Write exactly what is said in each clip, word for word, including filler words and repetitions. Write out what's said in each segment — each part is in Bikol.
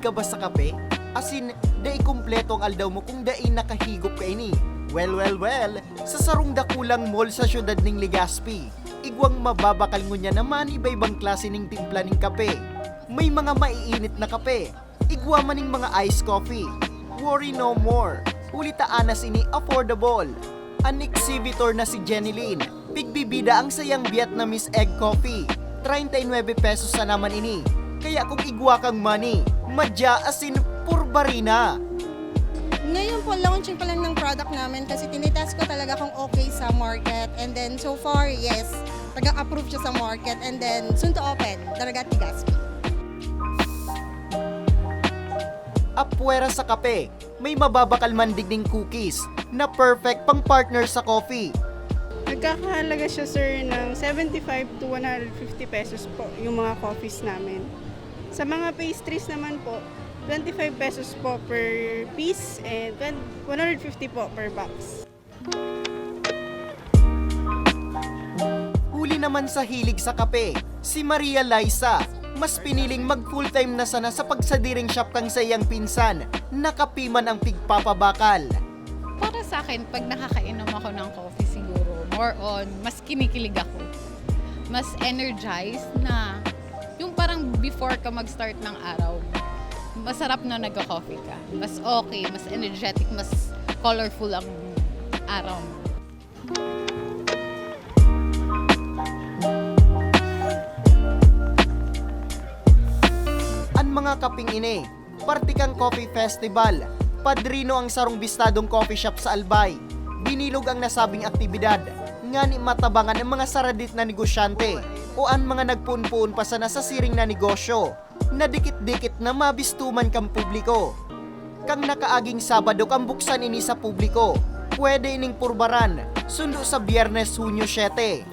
ka ba sa kape? Asin, dai kumpleto ang aldaw mo kung dai nakahigop ka ini. Well, well, well, sa sarong dakulang mall sa siyudad ning Legazpi, igwang mababakal ngunyan na maniba-ibang klase ning timpla ning kape. May mga maiinit na kape, igwa man ning mga iced coffee. Worry no more, huli ta anas ini affordable. An exhibitor na si Jenny Lin, pigbibida ang sayang Vietnamese egg coffee. Treinta y nueve pesos sana man ini. Kaya kung igwa kang money, madya asin purbarina. Ngayon po, launching pa lang ng product namin kasi tinitest ko talaga kung okay sa market. And then, so far, yes, taga-approve siya sa market. And then, soon to open, Daragat Legazpi. Apwera sa kape, may mababakal man digning cookies na perfect pang partner sa coffee. Nagkakahalaga siya, sir, ng seventy-five to one hundred fifty pesos po yung mga coffees namin. Sa mga pastries naman po, twenty-five pesos po per piece and one hundred fifty po per box. Huli naman sa hilig sa kape, si Maria Liza, mas piniling mag full-time na sana sa pagsadiring shop kan saiyang pinsan, na kape man ang pigpapabakal. Para sa akin, pag nakakainom ako ng coffee siguro, more on, mas kinikilig ako. Mas energized na. Yung parang before ka mag-start ng araw, masarap na nagka-coffee ka. Mas okay, mas energetic, mas colorful ang araw mo. An mga kaping ini, parte kan coffee festival. Padrino ang sarong bistadong coffee shop sa Albay. Binilog ang nasabing aktibidad, ngani matabangan ang mga saradit na negosyante o an mga nagpoon-poon pa sana sa siring na negosyo, na dikit-dikit na mabistuman kan publiko. Kan nakaaging Sabado kan buksan ini sa publiko, pwede ining purbaran, sundo sa Biyernes, Hunyo siyete.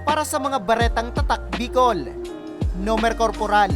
Para sa mga baretang tatak Bicol, Nomer Corporal.